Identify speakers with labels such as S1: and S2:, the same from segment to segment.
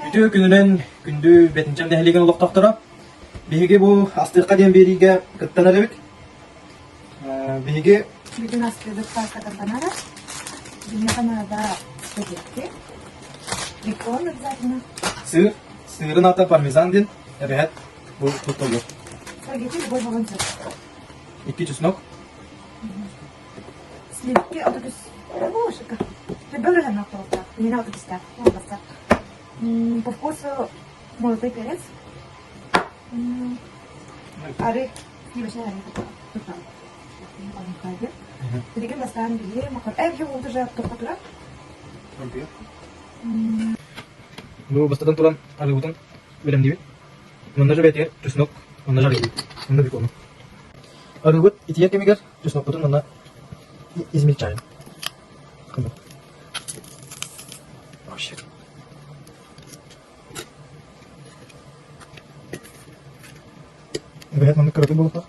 S1: Үтүө күнүнэн күндү Бэтинчэм нэһилиэгин олохтоохторо! Биһиги бу астыахха диэн биэриигэ кыттан эрэбит. Биһиги
S2: Бүгүн астыыбыт паста карбонара. Биһиэхэ наада спагетти, бекон обязательно.
S1: Сыр, сыырын аата пармезан диэн эбэһэт бу туттуллар.
S2: Спагетти любой болон сөп.
S1: Икки чеснок.
S2: Сливки 33. Боже, Бөлүһэн охтоохтоох. Миэнэ 33-тээх. Буолбатах. По вкусу молотый перец. Ары, сливочный ары. Билигин бастаан биһи макар эб уут уже тохха турар.
S1: Бу бастатан туран арыыбытын бэлэмниибит. Манна же бэйэтигэр чеснок, манна жарыйбыт, манна бекону. Арыыбыт итийэр кэмигэр чеснокпутун манна измельчаем. Вообще. Эбэһэт маннык кыратык буолуохтаах.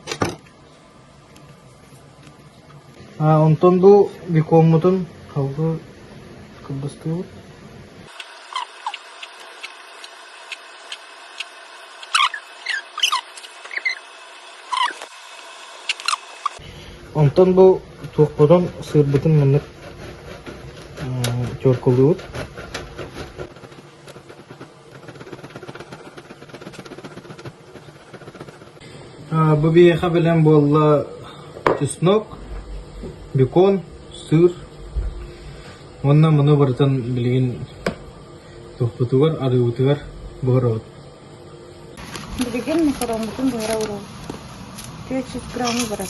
S1: Онтон бу бекоммутун халгы кылгастыыбыт. Онтон бу туохпутун сыырбытын маннык теркалыыбыт. Бу биһиэхэ бэлэм буолла чеснок, бекон, сыр уонна муну барытын билигин туохпутугар, арыыбытыгар буһарабыт.
S2: Билигин макароммутун буһара уурабыт. 400 граммы барар.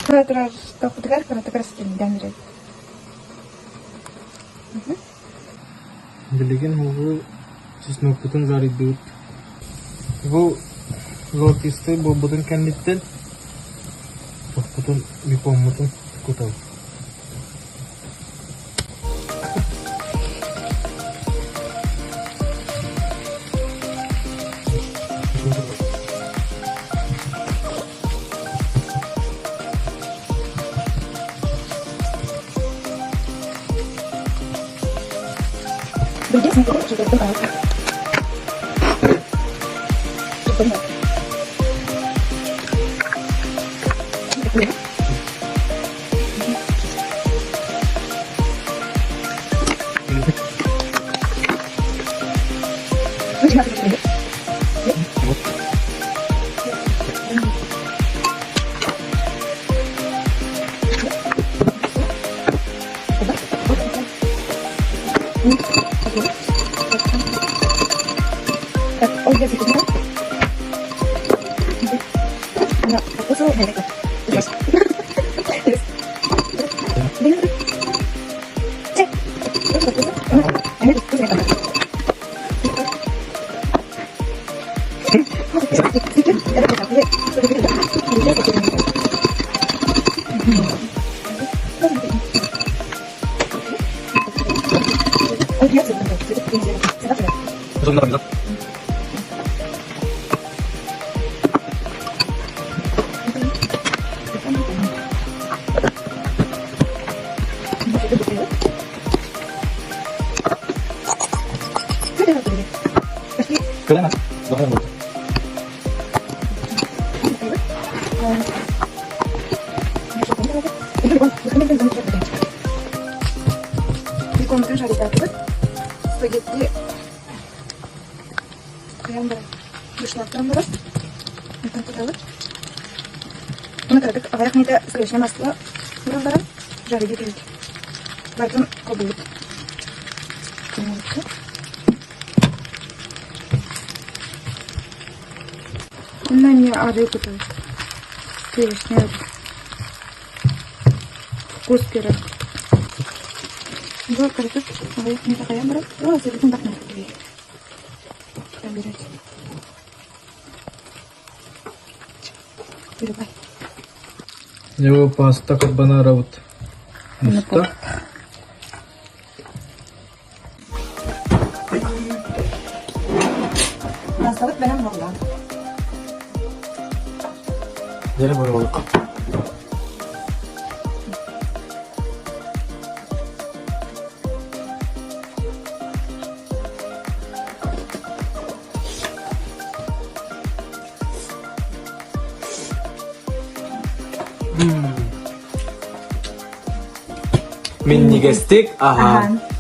S2: Кыра турар топпутугар кыратык распределян эрэбит.
S1: Билигин угу чеснокпутун зарыйдыбыт. Бу золотистый буолбутун кэнниттэн тохпутун бекоммутун кутабыт.
S2: Беконнарын жаритатыбыт. Спагетти куйан баран, дуршлаттан баран, онтон кутабыт. Уну кыратык аҕыйах мүнүүтэ сливочное масло ууран баран жарыйга түһэбит. Барытын холбуубут. Онно эмиэ арыы кутабыт. Сливочный арыы. Вкус керек. Бу кыратык аҕыйах мүнүүтэ хайан баран, оо, сырытын бахна
S1: Его паста карбонарабыт буста.
S2: Пастабыт бэлэм буолла.
S1: Дьэрэ боруобалыкка.
S3: Минньигэстик аһаан.
S2: Аһаан.